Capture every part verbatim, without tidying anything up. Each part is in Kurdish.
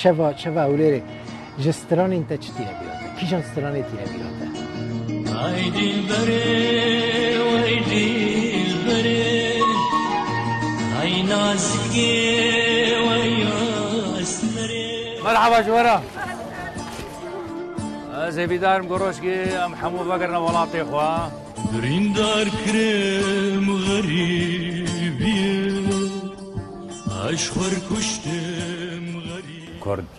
Çeva, çeva Ewlêrê ji stranên te çi tîne bîra te? Kîjan stranê tîne bîra te? Ay dilberê, ay dilberê, ay nazikê, ay esmerê. Merhaba ji we re. Ez hêvîdar im ku rojkê em hemû vegerine welatê xwe. Birîndar kirim xerîbiyê, ez xwe kuştim xerîb. Kurd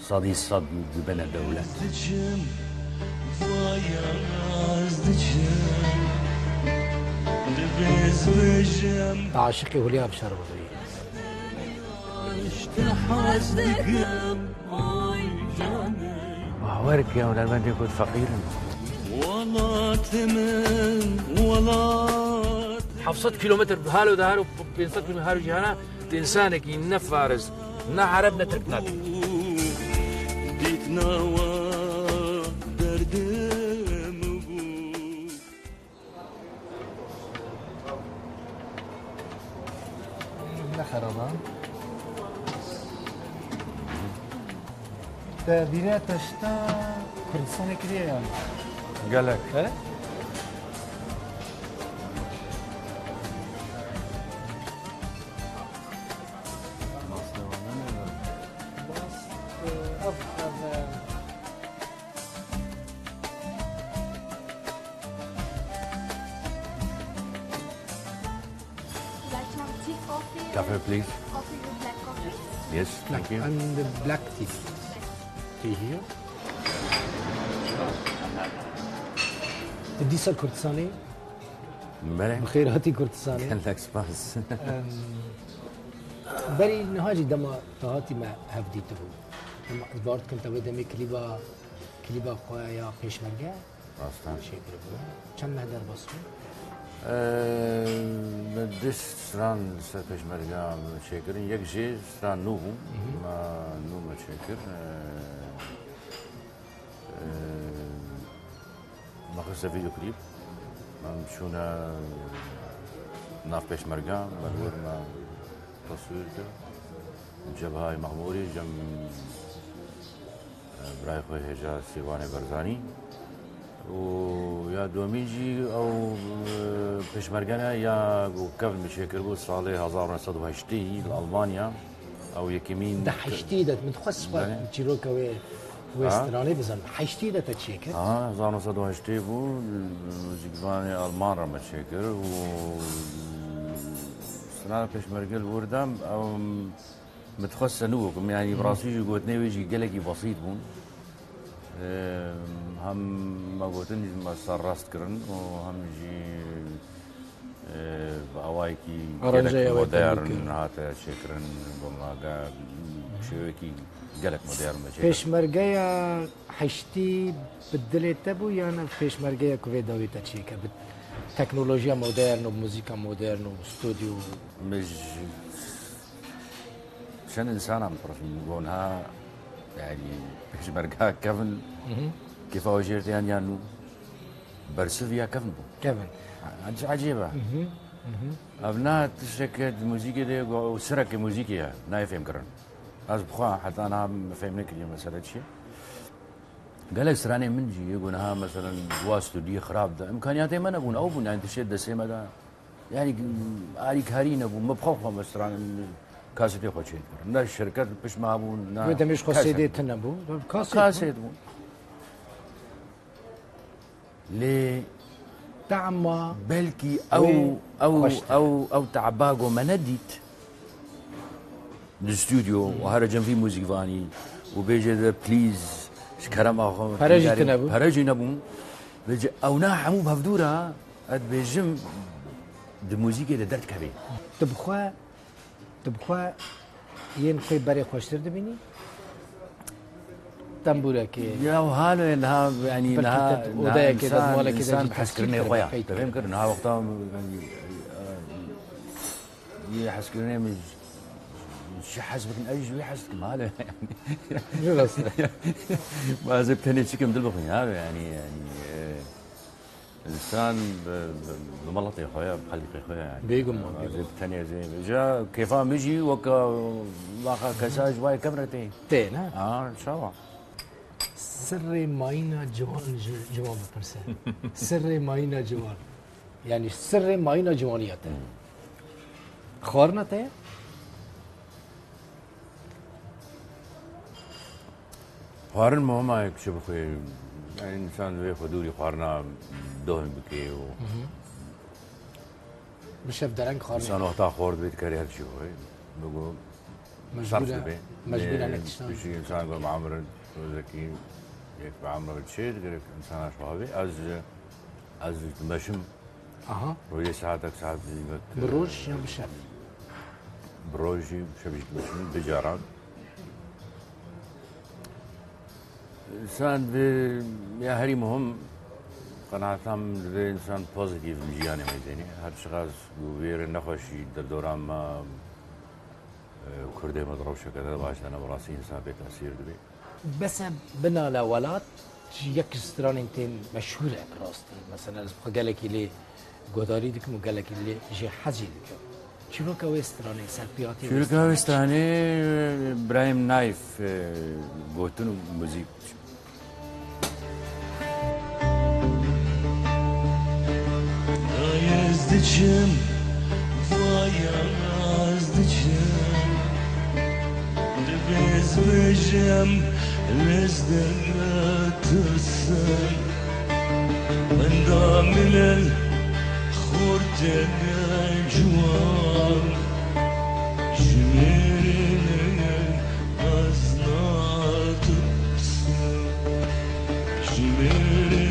sedî sed dibine dewlet. Diçim, vay ez diçim, dibêz bijim. Te aşiqê Hulya Avşar bû. Bawer ke hunermendê Kurd feqîr in. Welatê min, welat. Heft sed kîlometr bi halo de halo, pênc sed kîlometr halo cîhana, tu însanekî ne faris, ne ereb, ne tirk nadî. Dît nawa derdê min bû. Ne xerab e. Te vîre te şita Kurdistanê kiriye ya? Gelek. He? Ev, ev, Like to have tea, coffee? Café, please. Coffee with black coffee? Yes, thank you. And the black tea. Tea here. Te dîsa Kurdistanê. Belê. Bi xêr hatî Kurdistanê. Gelek spas. Em, berî niha jî dema te hatî me hev dîtibû. Em, ez bawer dikim te wê demê klîba, klîba xwe ya Pêşmerge Rast e. Çêkiribû. Çend meh derbas bû? Ee, me du stran li ser Pêşmerga çêkirin. Yek jê stran nû bû. Mhm. Me nû me çêkir. Ee, ee, me xiste vîdeo klîp. Em çûne nav Pêşmerga. Me li wir me teswîr kir. Cebhay Mexmûrî, cem Birayê xwe hêja Sîrwanê Barzanî. Û ya domîn jî ew, e, pêşmerge ne ya ku kevn min çêkiribû salê hezar û neh sed û heştê li Almanya. Ew yekemîn Di heştî de min dixwest xwe Belê. çîroka wê, wê Ha? stranê bizan. Heştî de te çêkir? Ha, hezar neh sed û heştê bû, muzîkvanê Alman re me çêkir û strana pêşmerge li wir de ew Min dixwest se nû bikim. Yanî, bi Hı. rastî jî gotinê wê jî gelekî besît bûn. Ee, hem me gotin jî me serrast kirin û hem jî, ee, bi awayekî Aranjeya gelek wê modern tenê kir. hate çêkirin. Bi me ge-, şêwekî gelek modern me çêkir. Pêşmergeya heştî bi dilê te bû yan ev pêşmergeya ku vê dawî te çêkir? Bi teknolojiya modern û muzîka modern û stûdyo? Min ji Çend însana min pirsin, got niha, yanî, pêşmerga kevin, Hı hı. kêfa we jêr tê yan, yan nû? Bersiv ya kevin bû. Kevin. Ec-, ecêb e. Hı hı, hı hı. Ev na tişteke di muzîkê de go-, sireke muzîkê ye, nayê fêhmkirin. Ez bi xwe heta niha fêm nekiriye mesele çi ye. Gelek stranê min jî, got niha, meselen, wa stûdiyê xirab de, îmkaniyatê me nebûn, ew bûn, yanî, tiştê destê me de. Yanî, alîkarî nebû. Me bi xwe xwe me stran-, kasetê xwe çêdikirin. Ne şirket pişt me hebûn, ne Wê demê ji xwe kes C D hebûn. tune bû. Kaset bû. Kaset bû. Lê Tehma belkî wê ew, ew, xweş tê. ew, ew te'ba ku me nedît. Di stûdyo û here cem vî muzîkvanî û bêje de, "Please, ji kerema xwe, Pere jî tune bû. Pere jî nebûn." Bêje, ew na hemû bi hevdû re, ez dibêjim, di muzîkê de derdikevê. Tu bi xwe, tu bi xwe yên xwê berê xweştir dibînî? Tembûrekê. Ya, halo ye niha, yanî, Belkî niha, te niha odeyekê de, insan, malekê de insan jî bi hezkirinê tesîr xwe ya. kir. Te fêm kir, niha wexta, yanî, Yê hezkirinê min ji hez bikin, ez jî ji wê hez dikim, hale. Ji rast e. Ma ez ê bi tenê çi kim, dil bixwîn, hale, yanî, yanî, e, Însan bi, bi, bi miletê xwe ya, bi xelkê xwe ya, yanî. Bêguman, bêguman. Ez ê bi tenê ez ê. Ca kêfa min jî weka, waxa kesa ji vayê kevre tê. Tê, ne? Ha, çawa? Sirrê mayîna ciwan ji, ciwan bipirse. Sirrê mayîna ciwan. Yanî sirrê mayîna ciwaniya te. Hmm. Xwarina te ye? Xwarin muhim e, yek çi bixwê. Yanî însan divê xwe dûrî xwarina doh bike û Hı hı. Bi şev dereng xwarin. Însan wexta xwar dibê dikarê her çi bixwê. Bigo Mecbûr e, mecbûr e hinek tiştan. Piştî însan got, "Bi emrin, rojekî yek bi emrin çê digerek însan aşma bê." Ez, ez dimeşim. Aha. Rojê saetek saet nîvek, Bi roj e, yan bi şev? Bi roj jî, bi şev jî dimeşim, du caran. Însan divê, ya herî muhim, qenaeta min divê însan pozîtîf bi jiyanê meydênê. Her çiqas ku vêrê nexweşî di dora me, e, Kurdê me di rewşeke de baş de ne, bi rastî însan pê tesîr dibê. Bes e binale welat ji yek ji stranên tên meşhûr e bi rastî. Mesela ez bi xwe gelekî lê guhdarî dikim û gelekî lê jê hezî dikim. Çîroka wê stranê, serpiyatê wê Çîroka wê stranê stranê, Brahim Naif, e, gotin û muzîk. Dayê ez diçim, vay ez diçim. Divê ez bêjim, lê ez dimetirsim. Benda min el xortene ciwan. Ji mêrê ez natirsim. Ji mêrê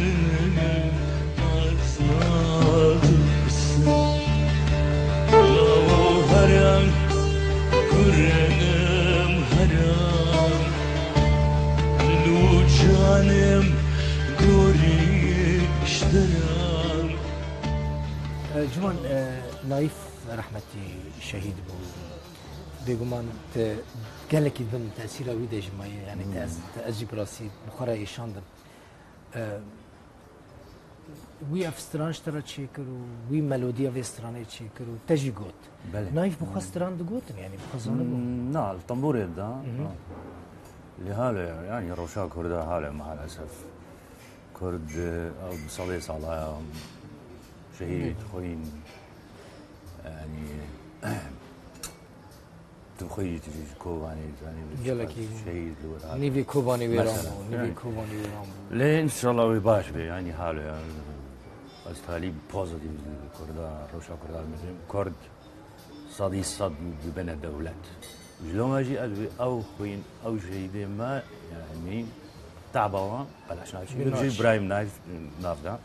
ez natirsim. Lawo heram, kurenim heram. Dil û canim gorî ji te re. E, Ciwan, e, Naif rehmetî şehîd bû. Bêguman te gelekî bin tesîra wî de jî maye, yanî te ez, Hmm. te ez jî bi rastî bi xwe re êşandim. E, wî ev stran ji te re çêkir û wî melodiya vê stranê çêkir û te jî got. Belê. Naif bi xwe Hmm. stran digotin, yanî bi xwe zanibû. Hmm, na, li tembûrê da. Mhm. Ha. Lê hale, yanî rewşa Kurda hale maalesef. Kurd, ew bi sedê sala ya şehîd, Bê. xwîn, yanî, tu xwe yî tu jî ji Kobanê, zanî, bi Gelekî. çiqas şehîd li wir hate. Nîvê Kobanê wêran Mesela, bû, nîvê yanî. Kobanê wêran bû. Lê înşallah wê baş be, yanî halo ya. Ez talî pozîtîf Kurda, rewşa Kurda dibêjim. Kurd sedî sed dibine dewlet. Ji loma jî ez wê ew xwîn, ew şehîdê me, yanî taba wan belaş naçî. Belaş. Ji Îbrahîm Naif nav da.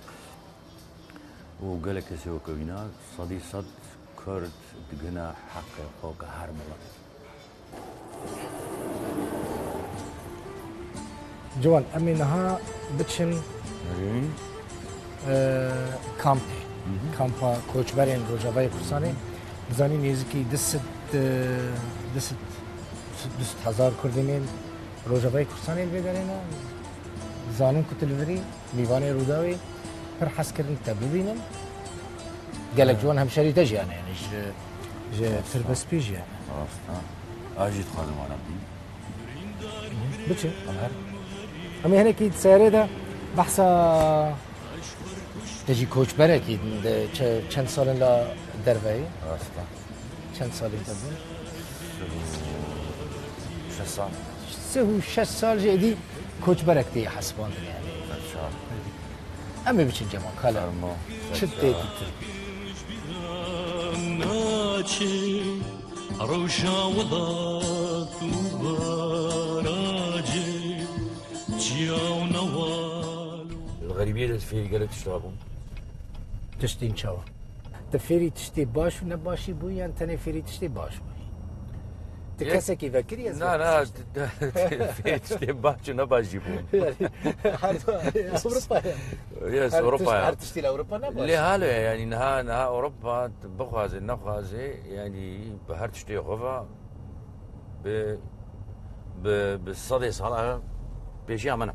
Û gelek kesê weke wîna, sedî sed Kurd digihine heqê xwe weke her milet. Ciwan, em ê niha biçin, Erê. e, kampê. Hı hı. Kampa koçberên Rojavayê Kurdistanê. Dizanî nêzîkî du sed, e, du sed, du sed hezar Kurdên ên Rojavayê Kurdistanê li vê derê ne. Zanin ku tu li virî, mîvanê Rûdawê pir hez kirin te bibînin. Gelek Evet. ciwan hemşerî te jî hene, yanî ji, ji Rast e. Tirbespî jî hene. Rast e. Ez jî dixwazim wana bidîm. Biçin. Em her Em ê hinekî di seyarê de behsa te jî koçberekî de çe-, çend sal in la derve yî? Rast e. Çend salên te bûn? Sih û şeş sal. Sih û şeş sal jî êdî koçberek tê hesibandin yanî. Çar. Em ê biçin Cemal, kale. Fermo. Çi tê tu? Rewşa welat û barajê çiya û newal. Li xerîbiyê de fêrî gelek tişta bûm. Tiştên çawa? Tu fêrî tiştê baş û nebaşî bûyî yan tenê fêrî tiştê baş bûyî? Tu Yek- kesekî vekirî ez Na, na, vekirî. Fêrî tiştê baş û nebaş jî bûm. Yanî, her Ewropa ye. Yes, Her Ewropa tişt-, ya. her tiştê li Ewropa nebaş. Lê halo ye, yanî niha, niha Ewropa bixwaze, nexwaze, yanî bi her tiştê xwe ve bi, bi, bi sedê sala pêşiya min e.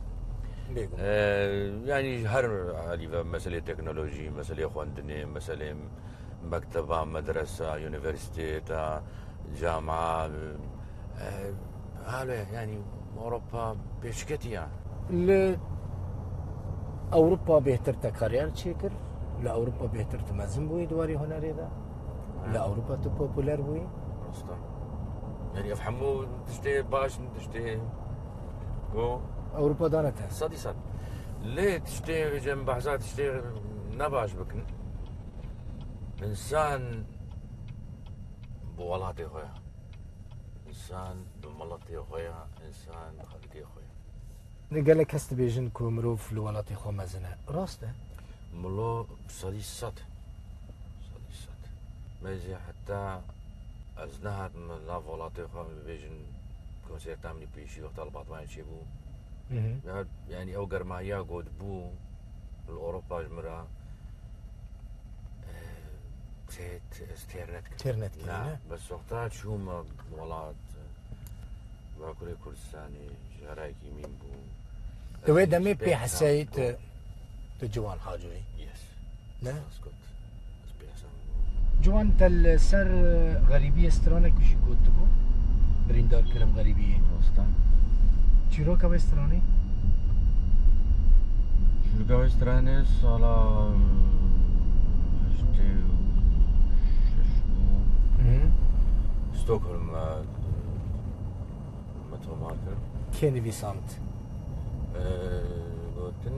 Bêguman. Ee, yani ji her alî ve meselê teknolojî, meselê xwendinê, meselê mekteba, medresa, unîversîteta, camia, e, hale, yani Ewropa pêşketî ya. Li Ewropa bêhtir te kariyere çêkir, li Ewropa bêhtir tu mezin bûyî di warê hunerê de, li Ewropa tu populer bûyî. Rast e. Yani ev hemû tiştê baş in, tiştê ku Ewropa dane te. Sedî sed. Lê tiştê, em behsa tiştê nebaş bikin. Însan bi welatê xwe ya. Însan bi miletê xwe ya, însan bi xelkê xwe ya. Gelek kes dibêjin ku mirov li welatê xwe mezin e. Rast e? Milo sedî sed. Sedî sed. Me jî heta ez nehatim nav welatê xwe, em bibêjin konserta min ê pêşî wexta li Batmanê çêbû. Hı hı. Ya, yani ew germahiya ku dibû li Ewropa ji min re, eh, tê-, tê-, ez têr nedikim. Têr nedikirî, ne? Bes wexta çûme welat, Bakurê Kurdistanê, ji herayekî mîn bû. Di wê demê pê heseyî tu, tu Ciwan Hacoyî. Yes. Ne? Rast got. Ez pê hesam. Ciwan, te li ser, e, xerîbiyê stranek jî gotibû. Birîndar kirim xerîbiyê. Rast e. Çîroka wê stranê? Çîroka wê stranê sala heştê û şeş bû. Hı hı. Stockholm, e, me tomar kir. Kê nivîsand? Ee, gotin,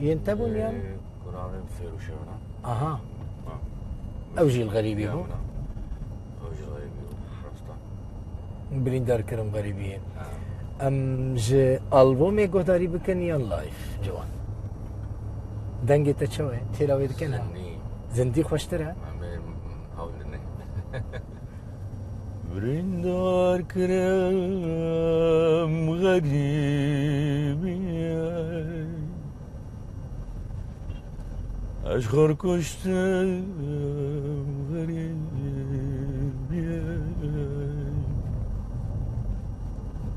Yên te bûn yan? Ee, kurarên Fêrûşevna. Aha. Ha. Ew jî li xerîbî bû? Ew jî li xerîbî bû. Rast e. Birîndar kirin xerîbiyê. Ha. Em ji albomê guhdarî bikin yan live, Ciwan? Dengê te çawa ye? Têra wê dikin ha? Zindî. Zindî xweştir e? Em ê hewl dine. Birîndar kirim xerîbiyê, ez xwe kuştim xerîbiyê.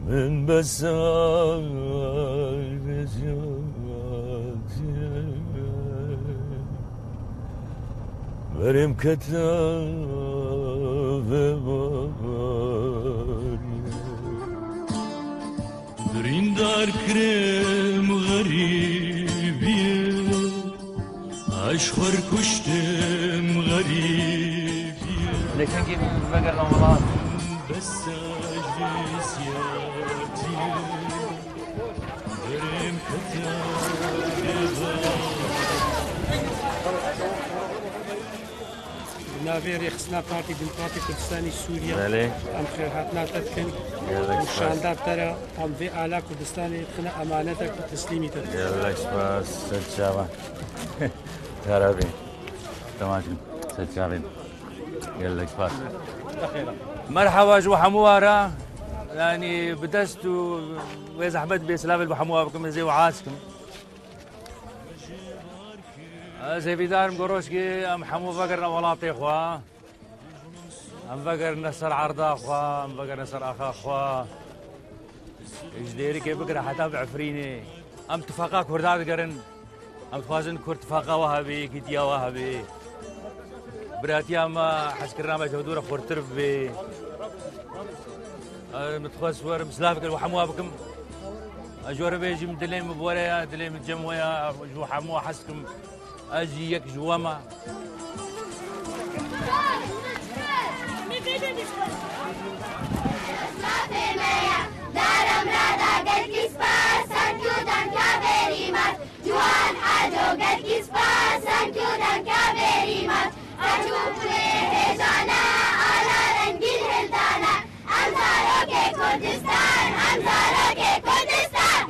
Min besa eziyetiye. Berê min kete vê wariyê. Birîndar kirim xerîbiyê, ez xwe kuştim xerîbiyê. Lê kengî vegerdan welat. Bes ez vê ziyatiyê. Bi navê Rêxistina Partî Demokratî Kurdistanî Sûriye, belê, em xêrhatina te dikin. Gelek spas. Û şanda te re em vê ala Kurdistanê dixine emanetek û teslîmî te dikin. Gelek spas. Ser çavan. Tarabî. Tamam. Ser çavên. Gelek spas. Merhaba ji we hemû re. Yanî bi dest û wê zehmet bê silavê li bi hemû bikim, ez ê wiha dikim. Ez hêvîdar im ku rojkê em hemû vegerine welatê xwe. Em vegerine ser erda xwe, em vegerine ser axa xwe. Ji Dêrikê bigire heta bi Efrînê. Em tifaqa Kurda digerin. Em dixwazin Kurd tifaqa we hebe, yekîtiya we hebe. Biratiya me, hezkirina me ji hevdû re xurtir bibe. Em dixwest werim silav kir û hemû bikim. Ez ji we re bêjim, dilê min bi we re ye, dilê min cem we ye, ji we hemû hez dikim. Ez jî yek ji we me. Mafê me ye, darem rada gelkî spas, thank you, danka very much. Ciwan Haco gelkî spas, thank you, danka very much. Qeç û kulê hêjane, ala rengîn hildane. Em zarokê Kurdistan, em zarokê Kurdistan.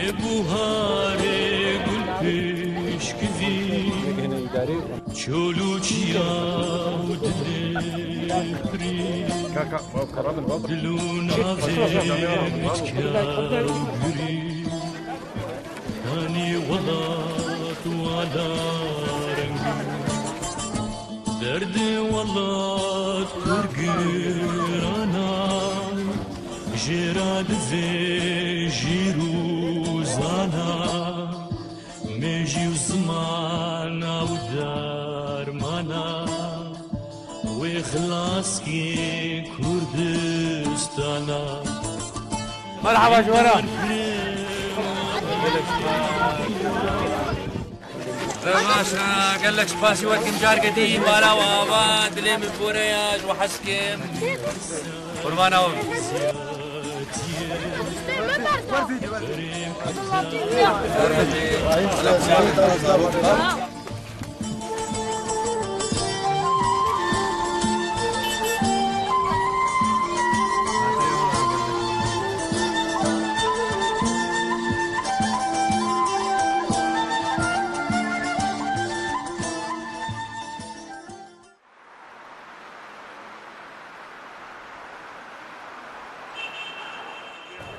Ê buharê gul pişkivî, çol û çiya û dilê pirî, dil û navê biçka û gurî. Kanî welat wala rengîn. Her di welat pir girana, jê re divê jîr û zana, mêjî û zimana û dermana, wê xilaskî Kurdistana. Merhaba ji we re. Baş e, gelek spasî we dikim careke dî, mala we ava, dilê min pore ya, ji we hez dikim. Qurbana we.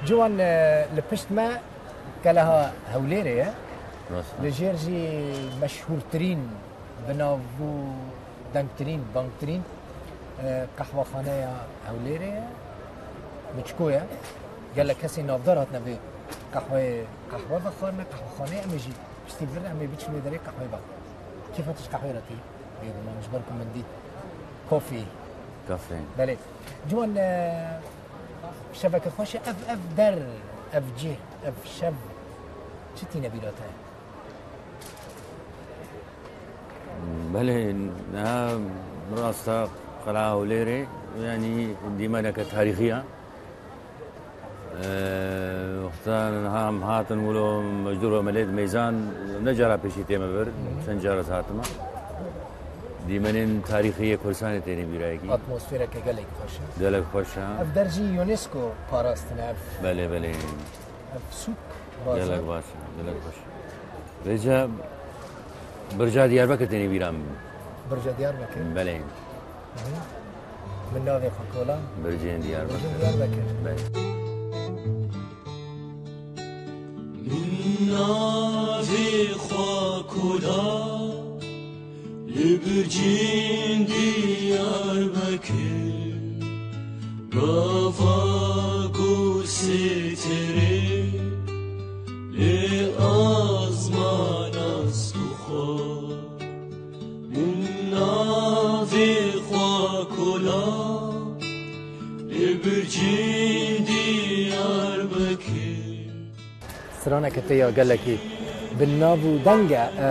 Ciwan, e, li pişt me keleha Hewlêrê ye. Rast e. Li jêr jî meşhûrtirîn, bi nav û dengtirîn, bangtirîn, e, qehwexaneya Hewlêrê ye. Miçko ye. Gelek kesên navdar hatine vê qehweyê, qehwe vexwarine, qehwexaneyê, em ê jî piştî vir em ê biçin wê derê qehweyê vexwarin. Kêfa tu ji qehweyê re tê? Bêguman ji ber ku min dît. Kofî. Kafê. Belê. Ciwan, e, şeveke xweş e. Ev, ev der, ev cih, ev şev çi tîne bîra te? Belê, niha rast e, Qeleha Hewlêrê, yanî dîmeneke tarîxî ye. Ee, wexta niha em hatin wilo mecdur ve melêt meyzan ne cara pêşî tê me vir, çend cara ez hatime. Dîmenên tarîxî yê Kurdistanê têne bîra yekî. Atmosfereke gelek xweş e. Gelek xweş e. Ev der jî UNESCO parastine ev. Belê, belê. Ev sûk, bazar. Gelek baş e, gelek xweş. Vêca birca Diyarbekir têne bîra min. Birca Diyarbekir? Belê. Hı. Min navê xwe kola. Bircên Diyarbekir. Bircên Diyarbekir. Belê. Min navê xwe kola, li bircên Diyarbekir. Gava ku sêtirê lê azman ast û xwe. Min navê xwe kola, li bircên Diyarbekir. Straneke te ya gelekî bi nav û deng e. E,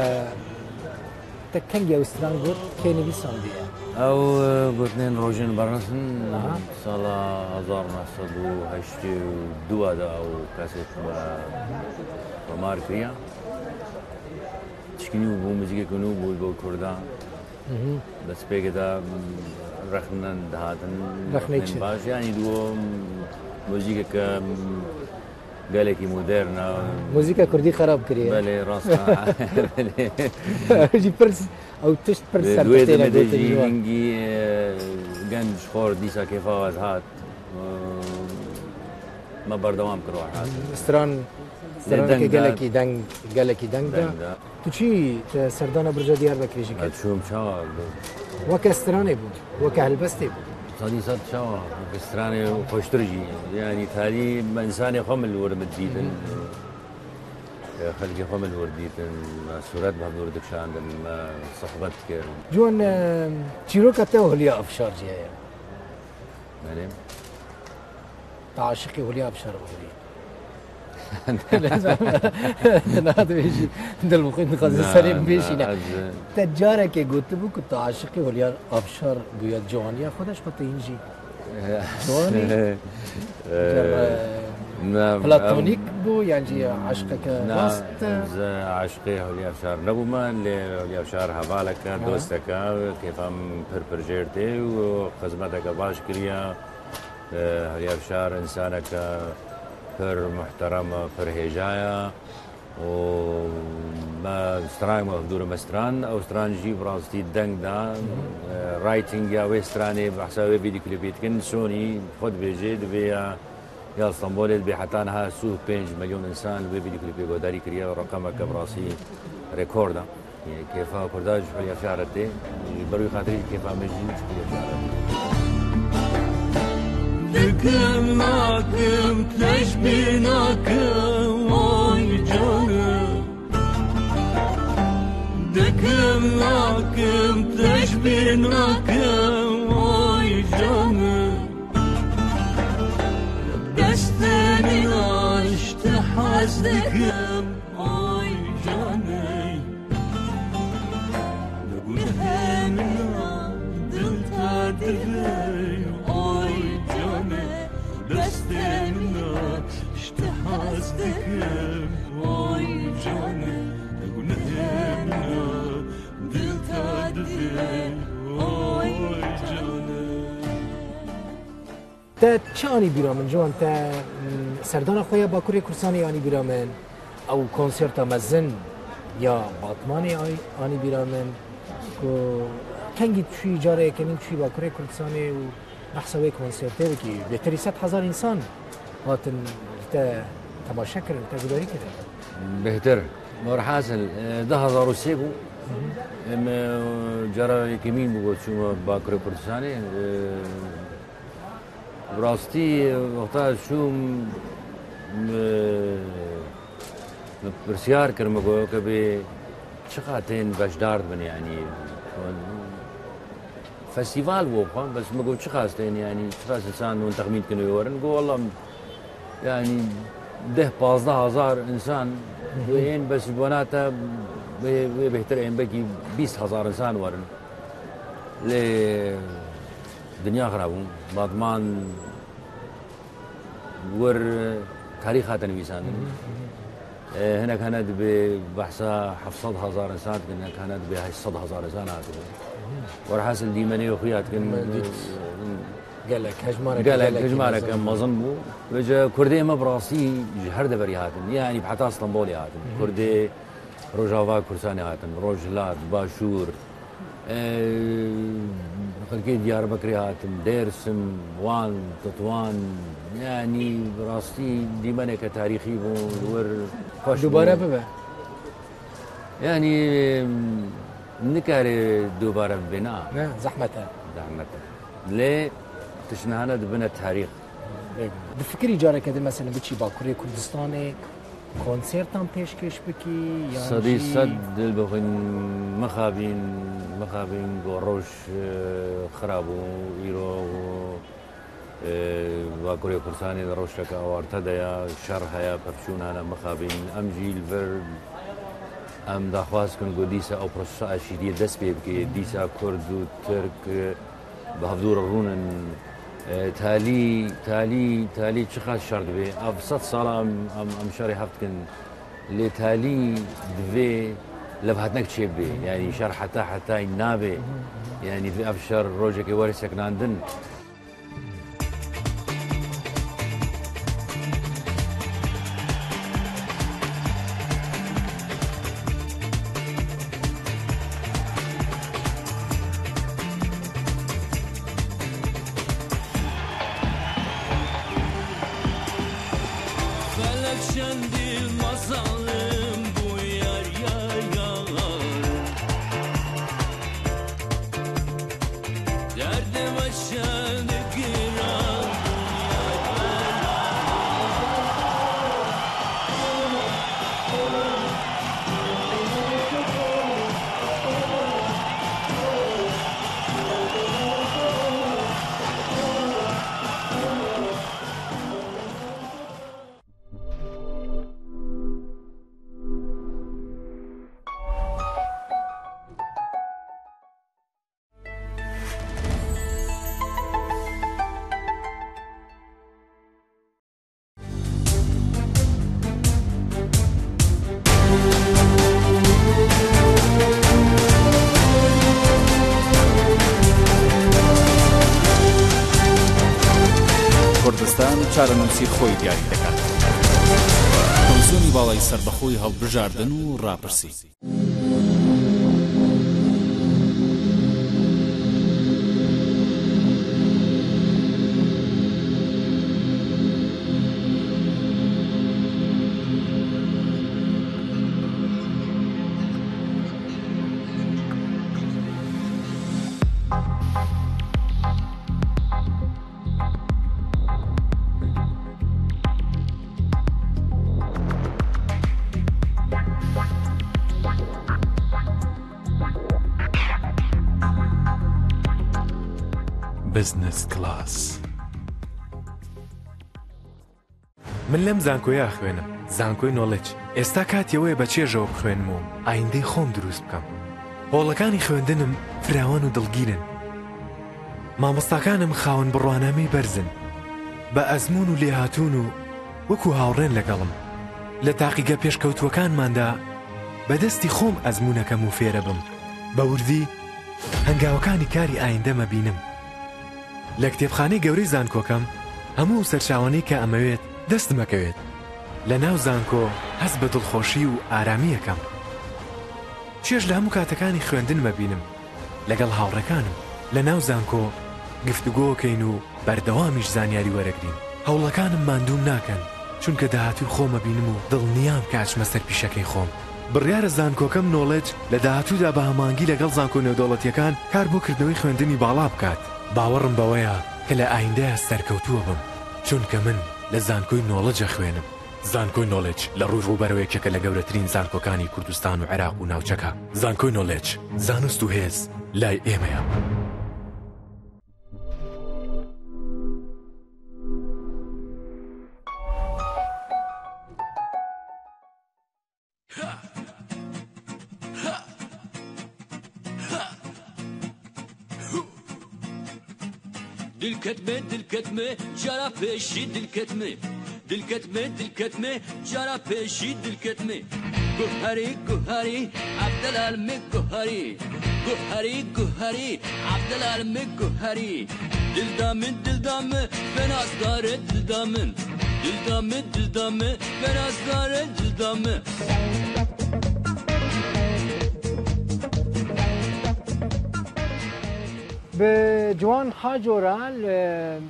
te kengî ew stran got, kê nivîsandiye? Ew, e, gotinên Rojên Bernes in. Aha. Sala hezar neh sed û heştê û du de ew kesê me tomar kiriye. Tişkî nû bû, muzîkeke nû bû bo Kurdan. Mhm. Destpêkê de, mm, rexnen dihatin, rexnê rexnên çi? Baş, yanî diwo, mm, muzîkeke, mm, gelekî modern e. Muzîka kurdî xerab kiriye. Belê, rast e. Belê. Ew jî pir, ew tişt pir serpetê ne gotin jî hingî, e, genc xor dîsa kêfa we dihat. E, me berdewam kir we hat. Stran, straneke gelekî deng, gelekî deng de. Deng de. Tu çi, e, serdana Birca Diyarbekirê jî kir? Ez çûm çawa? Weke stranê bû, weke helbestê bû. Sedî sed çawa? Weke stranê xweştir jî. Yanî tarî me însanê xwe min li wir min dîtin. Hı hı. E, xelkê xwe min li wir dîtin. Me sûret bi hevdûr dikişandin, me sohbet dikirin. Ciwan, e, çîroka te û Hulya Afşar jî heye. Belê. Te aşiqî Hulya Afşar bûyî. Niha dibêjî, dil bi xwe dixwaze serê min bêşîne. Te carekê gotibû ku tu aşiqî Hulya Afşar bûye, ciwaniya xwe de ji xwe te hîn jî ciwanî. Platonîk bû, yan jî aşiqeke rast? Ez aşiqê Hulya Afşar nebûme, lê Hulya Afşar hevaleke, dosteke, kêfa min pir pir jêr tê û xizmeteke baş kiriye. Hulya Afşar însaneke pir muhterem e, pir hêja ye û me stranê me hevdû re me stran, ew stran jî bi rastî deng da. Writing ya wê stranê, behsa wê vîdyoklîpê dikin, Sony xwe dibêje, divê ya, ya Stenbolê dibê heta niha sî û pênc milyon însan li wê vîdyoklîpê guhdarî kiriye, reqemeke bi rastî rekord e. Kêfa Kurda ji xwe ya şaretê, ji ber wî xatirî jî kêfa me jî ji xwe ya şaretê. Dikim nakim, tu ji bîr nakim, oy canım. Dikim nakim, tu ji bîr nakim, oy canım. Destê min aç, tu hez dikim, oy canım. Li gunehê min a dil te divê, oy canê, destê min a ji te hez dikim, oy canê, li gunehê min a dil te divê, oy canê. Te çi anî bîra min, Ciwan? Te, mm, serdana xwe ya Bakurê Kurdistanê anî bîra min? Ew konserta mezin ya Batmanê ay-, anî bîra min? Ku kengî çûyî, cara yekemîn çûyî Bakurê Kurdistanê û behsa wê konsertê bikî? Bêhtirî sed hezar însan hatin li te temaşe kirin, li te guhdarî kirin. Bêhtir. Werhasil, e, du hazar û sê bû. Em, e, cara yekemîn bû ku çûme Bakurê Kurdistanê. E, Bi rastî, wexta çûm, min, min pirsiyar kir, min got, ke bê çiqa tên beşdar dibin, yanî, festîval bû xwe, bes min got, çiqas tên, yanî, çiqas însan hûn texmîn dikin wê werin? Got, wela, yanî, deh pazdeh hezar însan, got, ên bes ji bona te wê, wê bêhtir ên belkî bîst hezar însan werin. Lê dinya xirab bû. Batman wir tarîx hate nivîsandin. E, hinek hene dibê behsa heft sed hezar insan dikin, hinek hene dibê heşt sed hezar insan hatiye. Werhasil dîmenê xwe ya dikin. Me dît. Gelek, hejmareke Gelek, gelekî hejmareke mezin. Mezin bû. Vêca Kurdê me bi rastî ji her deverî hatin. Yanî bi heta Stenbolê hatin. Kurdê Rojava Kurdistanê hatin, Rojhilat, Başûr, e, xelkê Diyarbekirê hatin, Dêrsim, Wan, Tetwan, yanî bi rastî dîmeneke tarîxî bû, li wir xweş bû. Dubare bibe. Yanî, e, nikare dubare bibe, na. Ne, zehmet e. Zehmet e. Lê tiştine hene dibine tarîx. Difikirî careke din, mesela, biçî Bakurê Kurdistanê, konsertan pêşkêş bikî, yan Sedî jî sed dil bixwîn, mixabîn, mixabîn ku roj, e, xira bû, îro, e, Bakurê Kurdistanê di rewşeke awarte de ya, şer heye, pevçûn hene, mixabîn. Em jî li vir, em daxwaz kin ku dîsa ew prosesa aşîtiyê dest pê bike, dîsa Kurd û Tirk, e, bi hevdû re rûnin. E, talî, talî, talî çiqas şer dibe. Ev sed sala em, em, em şerê hev dikin. Lê talî divê levhatinek çêbibe. Yanî şer heta hetayî nabe. Yanî divê ev şer rojekê were sekinandin. Felek şendî mazalim bû yar, yar, yar. Derdê me şendî giran bû yar, yar, yar. Kurdistan çarenûsî xwe diyarî diket. Komîsyonî Balayî Serbixwe yê Hilbijardin û Rapirsî. Business Class. من لەم زانکۆیە ئەخوێنم، زانکۆی نۆڵێج. ئێستا کاتیەوەیە بە چێژەوە بخوێنم و ئایندەی خۆم دروست بکەم. هۆڵەکانی خوێندنم فراوان و دڵگیرن. مامۆستاکانم خاوەن بڕوانامەی بەرزن، بە ئەزموون و لێهاتوون و وەکو هاوڕێن لەگەڵم. لە تاقیگە پێشکەوتووەکانماندا بە دەستی خۆم ئەزموونەکەم و فێرە بم. بە وردی هەنگاوەکانی کاری ئایندەمە بینم. لە کتێبخانەی گەورەی زانکۆکەم هەموو سەرچاوانەی کە ئەمەوێت دەستمەکەوێت. لە ناو زانکۆ هەست بە دڵخۆشی و ئارامیەکەم. چێژ لە هەموو کاتەکانی خوێندنمە بینم. لەگەڵ هاوڕێکانم لە ناو زانکۆ گفتوگۆکەین و بەردەوامیش زانیاری وەرەگرین. هەوڵەکانم ماندووم ناکەن، چونکە داهاتووی خۆمە بینم و دڵنیام کە ئەچمە سەر پیشەکەی خۆم. بڕیارە زانکۆکەم نۆڵێج لە داهاتوودا بە هەماهەنگی لەگەڵ زانکۆ نێودەوڵەتیەکان کار بۆ کردنەوەی خوێندنی باڵا بکات. باوەڕم بەوەیە کە لە ئایندەیە سەرکەوتووە بم، چونکە من لە زانکۆی نۆڵێجە خوێنم. زانکۆی نۆڵێج لە ڕووی ڕووبەرەوە یەکێکە لە گەورەترین زانکۆکانی کوردستان و عێراق و ناوچەکە. زانکۆی نۆڵێج، زانست و هێز لای ئێمەیە. Dilketme, dilketme, cara pêşî dilketme. Dilketme, dilketme, cara pêşî dilketme. Guherî, guherî, Abdelalimê guherî. Guherî, guherî, Abdelalimê guherî. Dilda min, dilda min, ben azdare dilda min. Dilda min, dilda min, ben azdare dilda min. Bi Ciwan Xaco re li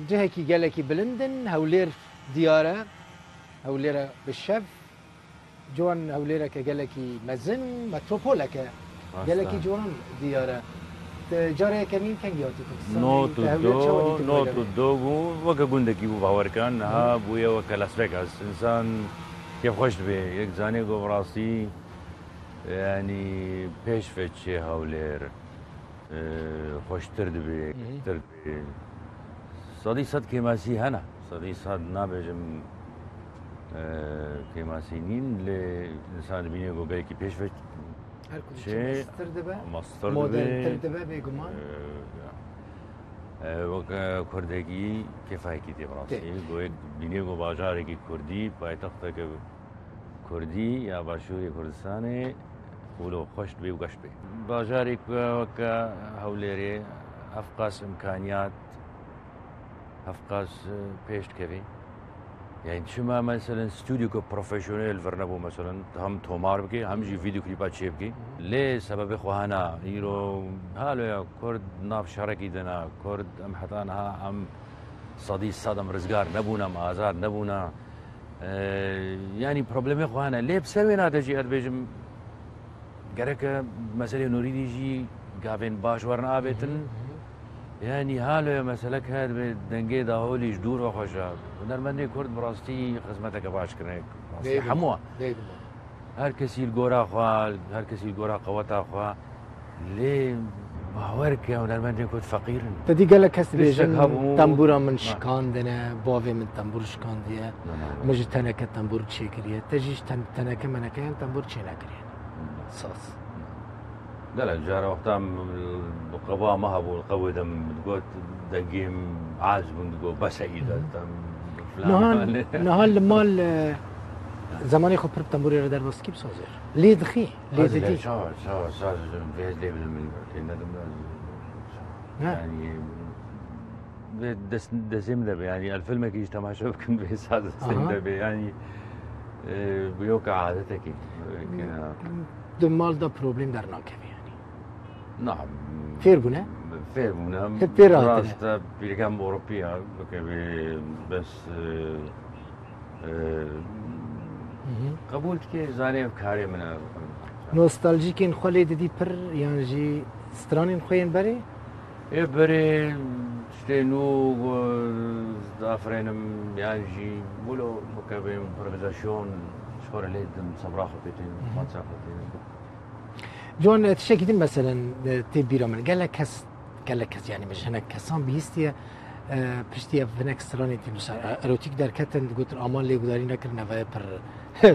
cihekî gelekî bilind in, Hewlêr diyar e, Hewlêr e bi şev. Ciwan Hewlêreke gelekî mezin û metropoleke Rast e. Gelekî ciwan diyar e. Tu carê yekemîn kengî hatî Kurdistanê? Not û Te Hewlêr çawa dîtî? Not û du bû, weke gundekî bû, bawer ke niha Hı. bûye weke Las Vegas. Însan kêfxweş dibe. Yek zanê ku bi rastî, yanî pêş ve çê Hewlêr, e, xweştir dibe, Hı hı. tir dibe. Sedî sed kêmasî hene. Sedî sed nabêjim, e, kêmasî nîn, lê însan dibîne ku gelekî pêş ve Her ku çê, diçe mestir dibe, mestir dibe. Moderntir dibe, bêguman. E, ya. E, weke kurdekî kêfayekî tê bi rastî. Tê. Ku yek dibîne ku bajarekî kurdî, paytexteke kurdî ya Başûrê Kurdistanê wilo xweş dibê û geş dibê. Bajarê ku weke Hewlêrê hevqas îmkaniyat, hevqas, e, pêş dikevê. Yani çima meselen stûdyoke profesyonel vir nebû, meselen hem tomar bike, hem jî vîdeoklîpa çêbike. Lê sebebê xwe hene, îro halo ya Kurd nav şerekî de ne, Kurd em heta niha em sedî sed em rizgar nebûne, em azad nebûne. E, yanî problemê xwe hene. Lê bi ser wê nade jî ez dibêjim, gereke meselê nûrî dî jî gavên baş werin avêtin. Hı hı. Yanî halo ye meselek heye, dibê dengê daholî ji dûr ve xweş e. Hunermendê Kurd bi rastî xizmeteke baş kirine. Bi rastî hemû. Bêguman. Her kesî li gora xwe, her kesî li gora qeweta xwe. Lê bawer ke hunermendên Kurd feqîr in. Te dî gelek kes dibêjin, tiştek hebû, tembûra min şikandine, bavê min tembûr şikandiye. Na, na, na. Min ji teneke tembûr çêkiriye. Te jî ji ten-, teneke meneke yan tembûr çênekiriye. Na. Saz. Gelek cara wexta min bi qeba me hebû, li qewê de min digot, dengê min aciz bûn, digot, bes e îda, Hmm. tam filan Niha, filan. Niha li mal, e, zemanê xwe pir bi tembûrê re derbas dikî bi sazê re. Lê dixî, lê didî. Çawa, çawa, saz vê lê bidim min, lê nedim da. Ne? Yani, vê dest, destê min de be, yani, el filmekî jî temaşe bikin, vê saz destê min Aha. de be, yani, e, bi yoka adetekî, e, ke- Di mal de problem dernakeve, yani. Na, Fêr bûne? Fêr bûne. Hep fêr hatine. Rast e, pîreka min Ewropî ya, weke bê bes, e, e, Hı hı. qebûl dike, zanê ev karê min e. Nostaljîkên xwe lê didî pir, yan jî stranên xwe yên berê? Ê berê tiştê nû, e, dafirênim, yan jî wilo, weke bê improvizasyonê ji xwe re lê didim, sebra xwe pê tênim, Hı hı. xatirê xwe tênim. Ciwan, tiştekî din meselen, e, tê bîra min. Gelek kes Gelek kes, yanî min ji hinek kesan bihîstiye, e, piştî ev hinek stranên tî, mesela, e, erotîk derketin, digotin, "Aman lê gudarî nekirin, ev pir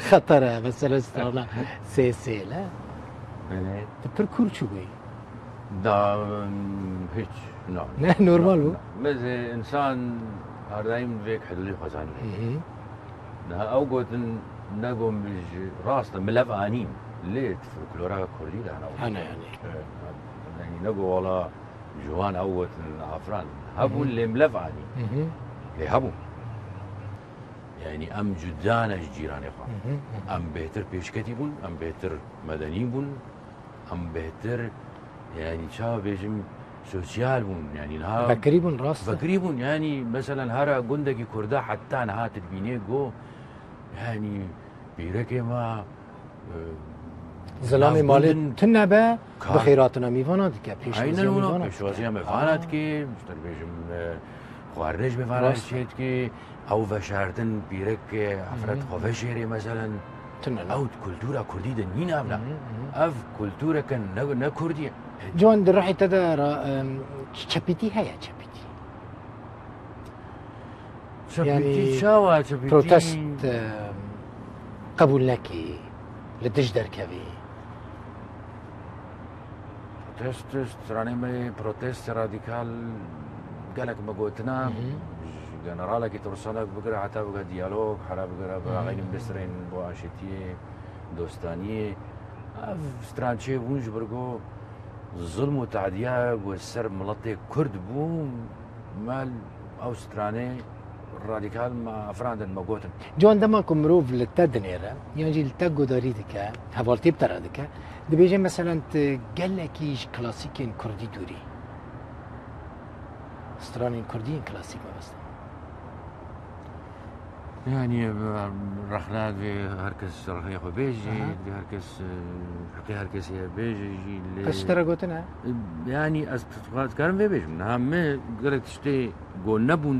xeter e, mesela strana sê sêl e." Belê. Tu pir kûr çûbûyî. Da, hiç, na. Ne, normal bû. Na, na. Meze însan her daîm vêk hidûdê xwe zanî. Hı hı. Niha ew gotin, nego min ji rast e, min lev anîn. Lê di folklora kurdî de hene. Hene, hene. E, yanî nego wala ji wan ew gotin afirandin. Hebûn, hı hı, lê min lev anîn. Hı hı. Lê hebûn. Yanî em cuda ne ji cîranê xwe. Hı hı, hı hı. Em bêhtir pêşketî bûn, em bêhtir medenî bûn. Em bêhtir, yanî çawa bêjim, sosyal bûn, yanî niha vekirî bûn, rast e. Vekirî bûn, yanî meselen hera gundekî kurda heta niha tu dibînê go, yanî pîrekê me, e, zilamê malê tune be, bi xêratina mîvana dike, pêşwaziya mîvana dike. Aynen wilo, pêşwaziya mîvana dike, ji te dibêjim, e, xwarinê ji mîvana çê dike. Ew veşartin pîrek, e, efret xwe veşêrê, meselen. Tune ne. Ew di kultura kurdî de nîn ev ne. Hı hı, hı hı. Ev kultureke ne, ne kurdî ye. Ciwan, di ruhê te de ra, em, çepîtî heye, çepîtî? Çepîtî, yanî çawa çepîtî? Protest, em, qebûl nekî, li dij derkevî. Protest, stranê me yê protest radîkal gelek me gotina, hı hı, ji generalekî tirsanek bigire heta bigire diyalog, hera bigire, hı hı, biraxeynin, hı hı, bistrên bo aşîtiyê, dostaniyê. Ev stran çêbûn ji ber ku zulm û te'diya ku ser miletê Kurd bû, me ew stranê radîkal me afirandin, me gotin. Ciwan, dema ku mirov li te dinêre, yan jî li te guhdarî dike, hevaltî bi te re dike, dibêje, meselen, tu gelekî ji klasîkên kurdî dûr î. Stranên kurdî yên klasîk mebestin. Yanî, rexna divê her kes rexneyê xwe bêjî, aha, divê her kes, e, heqê her kesê heye bêje jî, lê... Qet ji te re gotine? Yanî, ez dixwaz, dikarim vê bêjim. Niha me gelek tiştê ku nebûn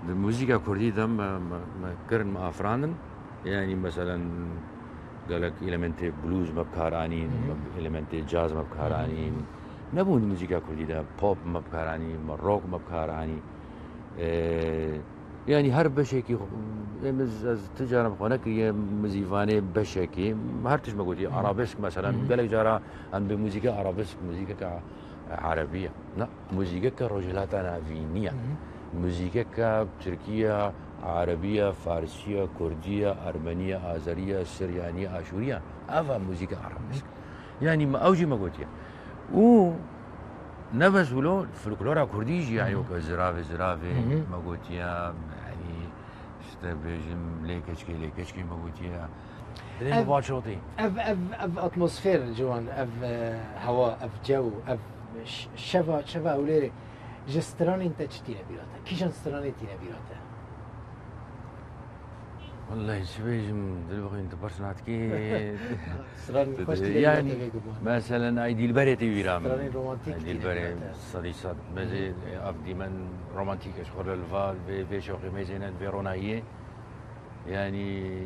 di muzîka kurdî de me, me, me kirin, me afirandin. Yanî, meselen, gelek elementê blues me bi kar anîn, hı hı, me elementê caz me bi kar, hı hı, anîn. Nebûn di muzîka kurdî de pop me bi kar anî, me rock me bi kar anî. Ee, yanî her beşekî xwe, em ez, ez tu caran xwe nekiriye mizîvanê beşekî, her tişt me gotiye, hı, arabesk, meselen, hı hı, gelek cara em bi muzîka arabesk, muzîkeke erebî ye. Na, muzîkeke Rojhilata Navînî ye. Hı hı. Muzîkeke tirkî ye, erebî ye, farsî ye, kurdî ye, ermenî ye, azerî ye, siryanî ye, aşûrî ye. Ev e muzîka arabesk. Hı hı. Yanî me ew jî me gotiye. Û ne bes wilo, folklora kurdî jî, hı hı, ya yok, ziravê ziravê, hı hı, me gotiye, yanî, işte, bêjim, lê keçikê, lê keçikê me gotiye. Dilê min baş rotî. Ev, ev, ev atmosfer, Ciwan, ev, e, hewa, ev cew, ev ş-, şeva, şeva Ewlêrê ji stranên te çi tîne bîra te? Kîjan stranê tîne bîra te? Wellahî, çi bêjim, dilê bixwîn, tu pirs natkî. Stran xweş tîne bîra te, bêguman. Meselen, ay Dilberê tê bîra min. Stranên romantîk tîne bîra te. Ay Dilberê, sedî sed. Mezê, hı hı, ev dîmen romantîk e, ji xwe re li va, vê, vê şewqê mêzê ne, vê ronahiyê. Yanî,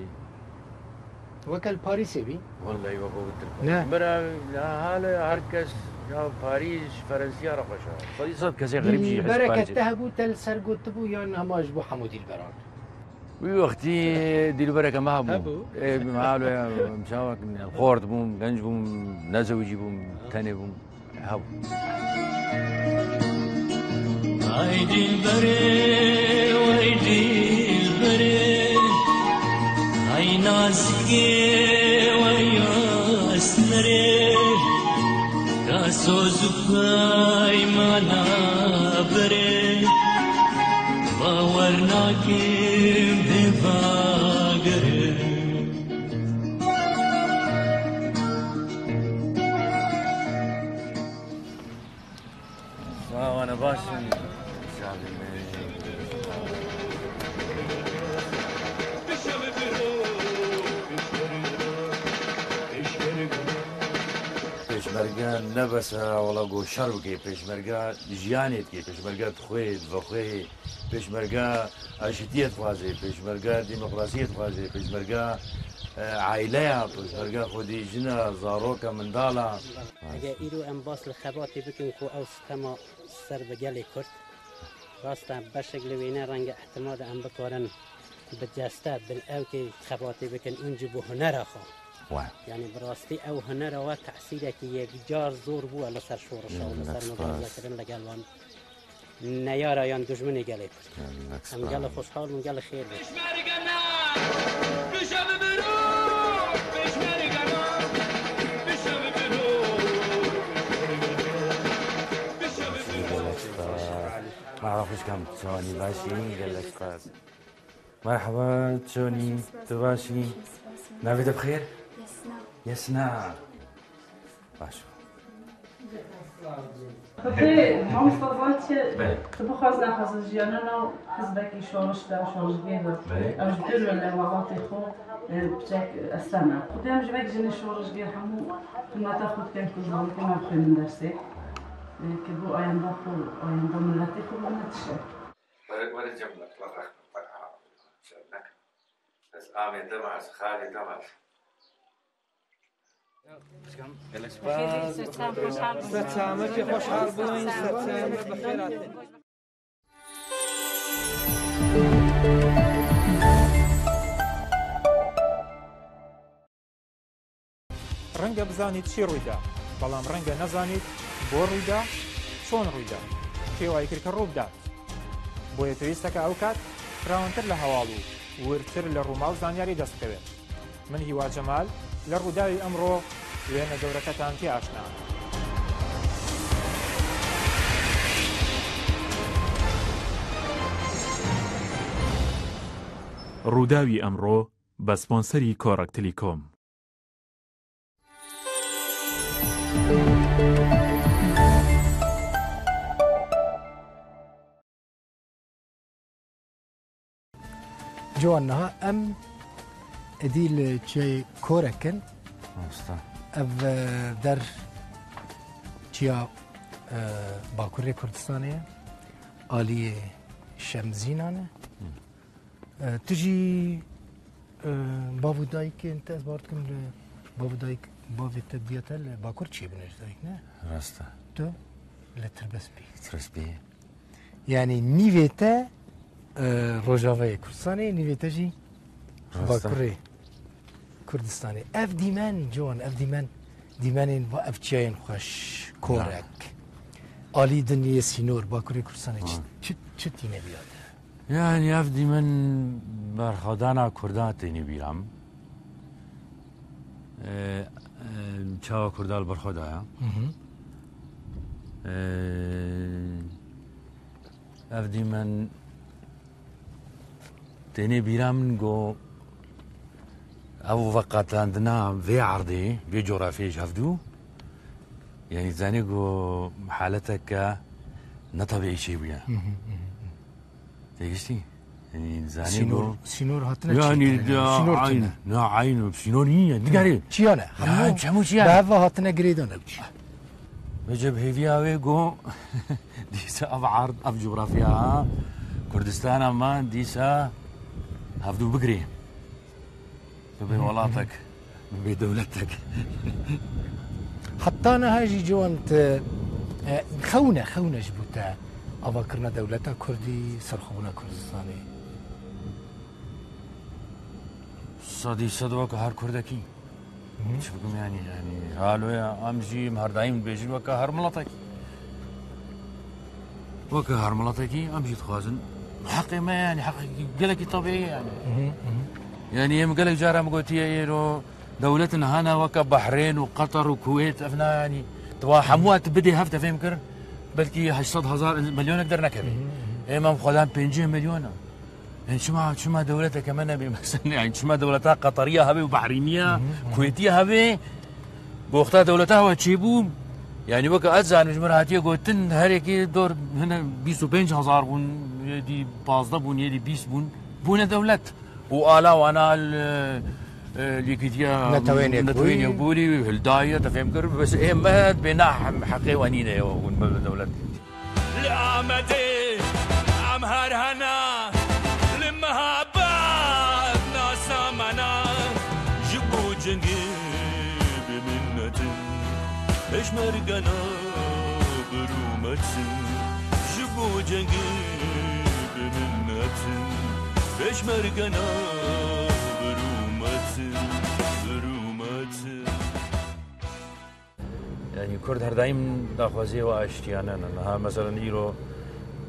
weke li Parîsê bî? Wellahî weke wî tir. Ne. Mira, ya hale her kes ya Parîs, Ferensiya re xweş e. Sedî sed kesê xerîb jî hîs Parîsê. Dilbereke te hebû, te li ser gotibû, yan hema ji bo hemû dilberan? Wî wextî dilbereke me hebû. Hebû. Ê, me halo ya, em çawa kin, em xort bûm, genc bûm, nezewicî bûm, tenê bûm. Hew. Ay dilberê, ay dilberê, ay nazikê, ay asmerê, ka soz û peymana berê, bawer nakim bê bagerê. Sawa ne baş in. Pêşmerge ne bes e wela ku şer bike, pêşmerge jiyanê dike, pêşmerge dixwê, divexwê, pêşmerge aşîtiyê dixwaze, pêşmerge demokrasiyê dixwaze, pêşmerge E, aileya, piştberge xwedî jina, zaroka, mindala. Eger îro em bas li xebatê bikin ku ew stema ser bi gelê Kurd, rast e, beşek li wêne renge ihtimal em bikarin bi deste, bi ewkê xebatê bikin, û jî bi hunera xwe. Wa. Yani bi rastî ew hunera we tesîrekî yekcar zor bû li ser şorişa û li ser mubarezekirin legel wan. Neyara yan dijminê gelê Kurd. Em gelek xweşhal bûn, gelek xêr bûn. Merhaba, hoş geldin. Çawanî, başî, gelek spas. Merhaba, çawanî, tu başî? Navê te bi xêr? Yesna. Yesna. Baş. Xwedê mamosta Zaytê Belê. Tu bixwaz nexwaz jiyana nav hizbekî şoriş de, şorişgê de. Belê. Ew ji ber wele welatê xwe, e, piçek esteme. Xwedê em ji vek jinê şorişgê hemû xizmeta xwe dikin ku zarokê me bixwînin dersê. E, ki bo ayenda xwe, ayenda miletê xwe bibine tiştek. Were, were cem me, were rexme, were hara. Şer nek. Ez amê te me, ez xalê te me. Gelek spas. Ser çamek xweşhal bûn, ser çamek bi xêr hatin. Renge bizanît çi rûyda, belam renge nezanît bo rûyda, çon rûyda, kê wayî kir ke rû bidat. Boye pêwîst e ke ew kat firawantir li heval û wirtir li rûmal zanyarî dest bikeve. Min Hîwa Cemal li Rûdawî Emro wêne gewreketan tê aşna. Rûdawî Emro bi sponserî Korek Telecom. Ciwan, niha em êdî li çiyayê Korek in. Mamosta. Ev, e, der çiya, e, Bakurê Kurdistanê ye. Aliyê Şemzînan e. Hı. E, tu jî, e, bav û dayikên te, ez bawer dikim li bav û dayik, bavê te, diya te li Bakur çêbûne ji dayik, ne? Rast e. Tu li Tirbespî. Tirbespî. Yani nîvê te, e, Rojavayê Kurdistanê, nîvê te jî Rast e. Bakurê Kurdistanê. Ev dîmen, ciwan, ev dîmen, dîmenên va ev çiyayên xweş, Korek. Alî din yê sînor, Bakurê Kurdistanê çi, Ha. çi, çi tîne bîra te? Yani ev dîmen berxwedana Kurdan têne bîra min. Ee, e, çawa Kurda li ber xwe daye. Hı hı. Ee, ev dîmen têne bîra min ku ev veqetandina vê erdê, vê coğrafyayê ji hevdû, yani zanî ku haleteke ne tebîî çêbûye. Hı hı, hı hı. Têgiştî? Yani zanî Sînor, ku sînor hatine yani çêkirin, da sînor ayn, tune. Na ayn, sînor niye? Digarî. Çiyane. Ya, hemû çemû çiyane. Bi heva hatine girêdan ew çi. Vece bi hêviya wê ku dîsa ev erd, ev coğrafya Kurdistana me dîsa hevdû bigirê. Bibe Hı hı, welatek, hı hı. bibe dewletek. Heta niha jî ciwan te, e, xewne, xewne ji bo te avakirina dewleta Kurdî, serxwebûna Kurdistanê. Sedî sed weke her Kurdekî. Hı hı. Çi bikim yani, yani, haloya em jî em her daîm dibêjin weke her miletekî. Weke her miletekî em jî dixwazin heqê me, yani heqekî gelekî tebîî ye yani. Hı hı, hı hı. Yani em gelek cara min gotiye, êro dewletin hene weke Behrên û Qeter û Kuwêt, ev ne yani. Diwa hemû tu bidê hev te fêm kir, belkî heşt sed hezar milyonek dernekeve. Hı hı, hı hı. Ê me xwedan pêncî milyon e. Yani çima, çima dewleteke me nebe mesela, yani çima dewleta Qetariya hebe û Behrîniya, Hı hı, hı hı. Kuwêtiya hebe, bi wexta dewleta we çêbû, yani weke ez zanim ji min re hatiye gotin, her yekê dor hine bîst û pênc hezar bûn, yedî pazdeh bûn, yedî bîst bûn, bûne dewlet. Û ala wana li, e, li Yekîtiya Netewên Yekbûyî. Netewên Yekbûyî hildaye, te fêm kir, bes ê me dibê na hem heqê we nîne ye, hûn bibin dewlet. Li Amedê em her hene, li meha bad nasa me na. Pêşmergena bi rûmet in, ji bo cengê bi minnet in. Pêşmergena bi rûmet in, bi rûmet in. Yanî Kurd her daîm daxwaziyê we aştiyane ne. Niha meselen îro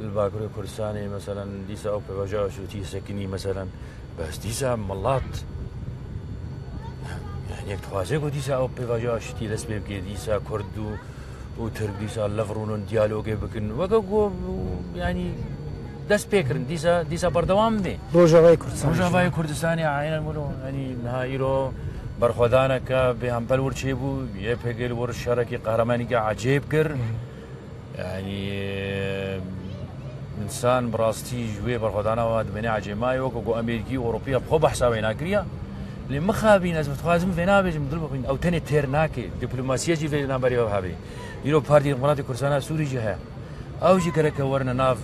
li Bakurê Kurdistanê meselen dîsa ew pêvajoya aştiyê sekinî meselen. Bes dîsa milet, yanî yek dixwaze ku dîsa ew pêvajoya aştiyê dest pê bike, dîsa Kurd û, û Tirk dîsa lev rûnin diyalogê bikin. Weke ku yanî dest pê kirin, dîsa, dîsa berdewam be. Rojavayê Kurdistanê Rojavayê jî. Kurdistanê aynen wilo. Yanî niha îro berxwedaneke bêhempel wir çêbû. Y P G li wir şerekî qehremanîke ecêb kir. Hı. Yanî însan bi rastî ji wê berxwedana we dimêne ecêmayê weke ku Amerîkî û Ewropî ya bi xwe behsa wê nakiriya. Lê mixabîn ez dixwazim vê nabêjim, dil bixwîn. Ew tenê têr nake. Diplomasiya jî vê navberê ve hebe. Îro Partî Demokratî Kurdistana Sûrî jî heye. Ew jî gereke werine nav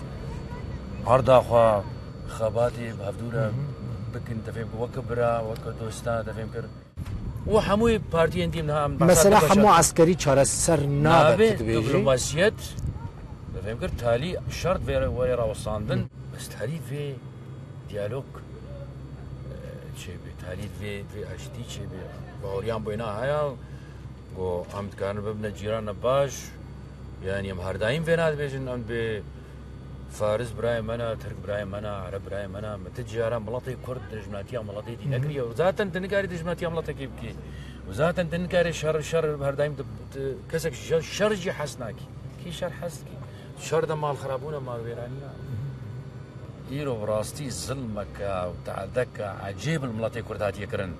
arda xwe xebatê bi hevdû re Hı hı. bikin, te fêm kir, weke bira, weke dosta, te fêm kir. Û hemû partiyên dî niha em behsa Mesela dibêjin. Hemû eskerî çareser nabe, Nabe, tu dibêjî? Diplomasiyet, te fêm kir, talî şert vê were rawestandin. Hı. Bes talî vê diyalog, e, çêbe, talî vê, vê aştî çêbe. Baweriyan boyna haya, Ku em dikarin bibine cîrana baş, yanî em her daîm vê nadibêjin, em dibê Faris birayê me ne, Tirk birayê me ne, Ereb birayê me ne, me ti cara miletê Kurd dijminatiya miletê dî Hı hı. nekiriye. Û zaten tu nikarî dijminatiya miletekê bikî. Û zaten tu nikarî şer, şer her daîm tu, tu, kesek şer, şer jî hez nakî. Kî şer hez dikî? Şer de malxirabûn e, malwêranî ye. Îro bi rastî zilmeke û teadeke ecêb li miletê Kurd hatiye kirin.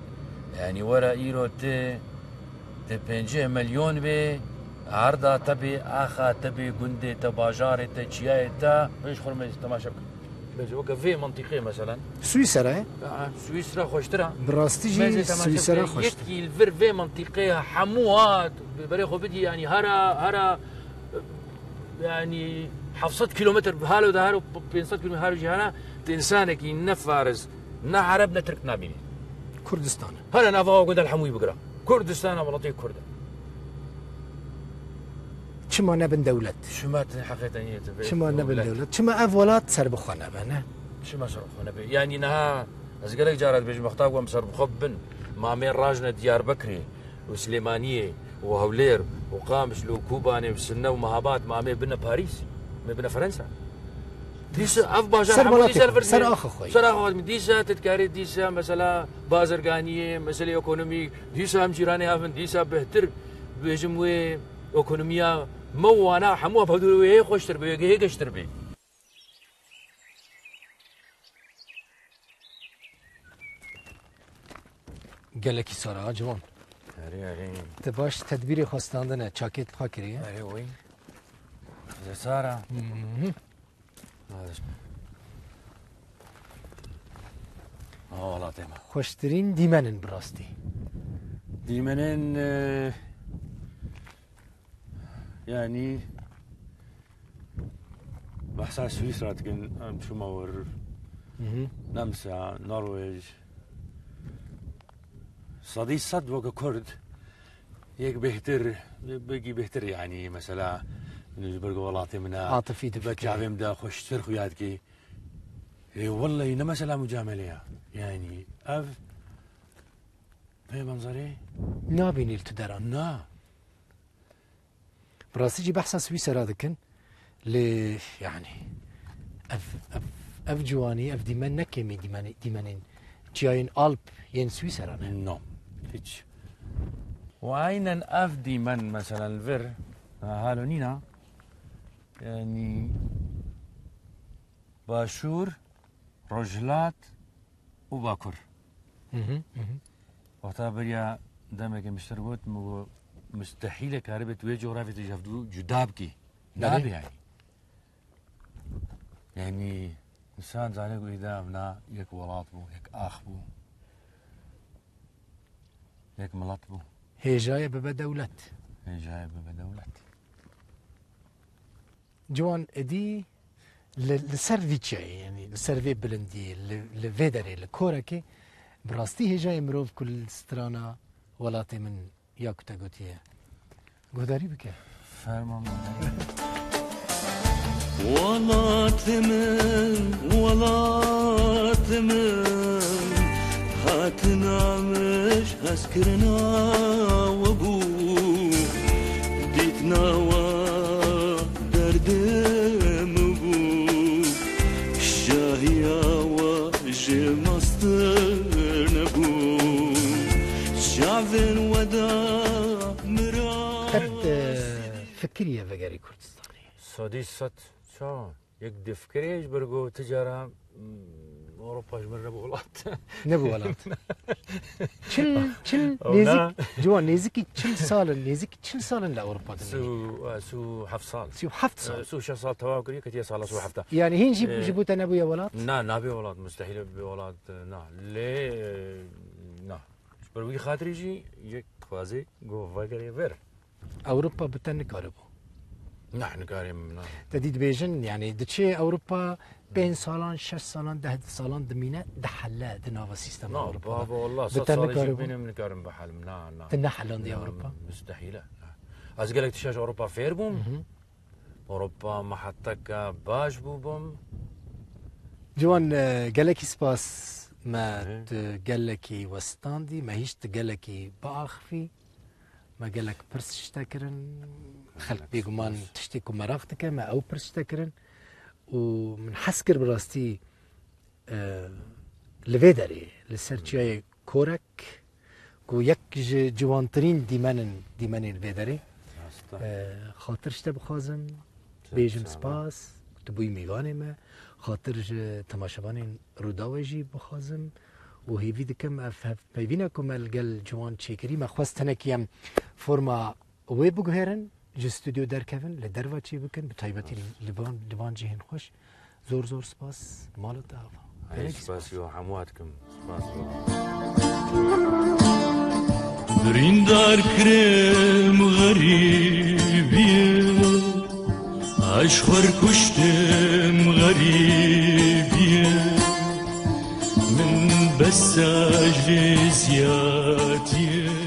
Yanî were îro ti, ti pêncî milyon bê, erda te bê, axa te bê, gundê te, bajarê te, çiyayê te, pêş xurmê temaşe bike. Bêje weke vê mintîqê meselen. Swîsera ye? Aa, Swîsra xweştir e. Bi rastî jî Bêje temaşe Swîsera bike, xweştir. Yekî li vir vê mintîqê hemû hat, berê xwe bidî, yanî hera, hera, yanî heft sed kilometr halo de halo, pênc sed kilometr halo jî hene, tu însanekî ne Faris, ne Ereb, ne Tirk nabînî. Kurdistan e. Hele nava gundel hemûyî bigira. Kurdistan e, welatê Kurd e. Çima nebin dewlet? Çima tu heqê te niyê tu bê Çima nebin dewlet? Dewlet? Çima ev welat serbixwe nebe, ne? Çima serbixwe nebe? Yanî niha ez gelek cara dibêjim, wexta ku em serbixwe bibin, ma em ê rajine Diyarbekirê û Silêmaniyê û Hewlêr û Qamişlo û Kobanê û Sinne û Mehabad, ma em ê bine Parîs, em ê bine Fransa. Dîsa ev bajar Ser hemû welatê dîsa li xwe, vir ser diye. Axa xwe. Ser axa xwe. Dîsa tu dikarî dîsa mesela bazirganiyê, meselê ekonomîk, dîsa em cîranê hev in, dîsa bêhtir bêjim wê ekonomiya me û wana hemû ev hevdû wê hê xweştir bê, wê hê geştir bê. Gelekî sar e, ha, ciwan. Erê, erê. Te baş tedbîrê xwe standine, çakêt bi xwe kiriye. Erê, wî. Zê sar e. Mhm. Baş. Ha, welatê me. Xweştirîn dîmen in bi rastî. Dîmenên, e, yanî, behsa Swîsra dikin, em çûma wir. Mhm. Nemsa, Norwêc. Sedî sed weke Kurd, yek bêhtir, wekî bêhtir, yanî, mesela, min ji ber ku welatê min e, Atifî difikire. Çavê min de xweştir xuya dikî. Ê, wellahî ne mesela mucamelê ya. Yanî, ev, vê menzerê Nabînî li tu deran. Na. Bi rastî jî behsa Swîsera dikin. Lê, yanî, ev, ev, ev ciwanî, ev dîmen ne kêmî dîmenê-, dîmenên çiyayên Alp yên Swîsera ne. No. Hiç. Û aynen ev dîmen, meselen, li vir, ha, halo nîna, yanî, Başûr, Rojhilat û Bakur. Hı hı, hı hı. Wexta beriya demekê miştir got, min got, mustehîl e karibe tu wê coğrafyê tu ji hevdû cuda bikî. Belê. Nabe yanî. Yanî, însan zane ku êda evna yek welat bû, yek ax bû, yek milet bû. Hêjaye bibe dewlet. Hêjaye bibe dewlet. Ciwan, êdî li, li ser vî çiyayê, yanî li ser vê bilindiyê, li, li vê derê, li korekê, bi rastî hêjayê mirov ku li strana welatê min ya ku te gotiye. Guhdarî bike. Ferman. Welatê min, welatê min, hatina min ji hezkirina we bû, dîtina we derdê min bû, şahiya we jê mastir nebû, çavên we de miras. Qet e, fikiriye vegerî Kurdistanê? Sedî sed ça? Yek difkirê ji ber ku ti cara, mm, Ewropa ji min re bi welat. Ne bi welat. Çil, çil, Ew nêzik, na- ciwan, nêzikî çil sal in, nêzikî çil sal in li Ewropa de. Sî û, e, sî û heft sal. Sî û heft sal. E, sî û şeş sal tewa kiriye, ketiye sala sî û heft. Yani hîn jî, E, ji bo te nebûye welat? Na, nabe welat, mustehîl be welat, na. Lê, e, na. Ji ber wî xatirî jî yek dixwaze ku vegerê vir. Ewropa bi te nikaribû. Na, nikarîm, na. Te dî dibêjin, yani diçê Ewropa pênc salan, şeş salan, deh salan dimîne, dihele di nava sîstema Na, Ewropa baba, de. wallah, Bi sed te salî jî nikaribû. bînim nikarim bihelim, na, na. Te nehelandi Na, Ewropa. Mustehîl e. Na. Ez gelek tişta ji Ewropa fêr bûm. Mhm. Ewropa me heteka baş bûbûm. Ciwan, e, gelekî spas me Hı. tu gelekî westandî, me hîç tu gelekî biaxivî. Me gelek pirs ji te kirin. Xelk bêguman tiştê ku meraq dike, me ew pirs ji te kirin. Û min hes kir bi rastî, e, li vê derê, li ser çiyayê Korek, ku yek ji ciwantirîn dîmen in, dîmenên vê derê. E, xatir ji te bixwazim, bêjim spas, tu bûyî mêvanê me, xatir ji temaşevanên Rûdawê jî bixwazim û hêvî dikim ev hevpeyvîna ku me li gel ciwan çêkirî, me xwest hinekî em forma wê biguherin, ji stûdyo derkevin, li derva çê bikin, bi taybetî li van, li van cihên xweş. Zor zor spas, mala te ava. Gelek Spas yo, hemû dikim. Spas yo. Birîndar kirim xerîbiyê, ez xwer kuştim xerîbiyê, min besa ji vê ziyatiyê.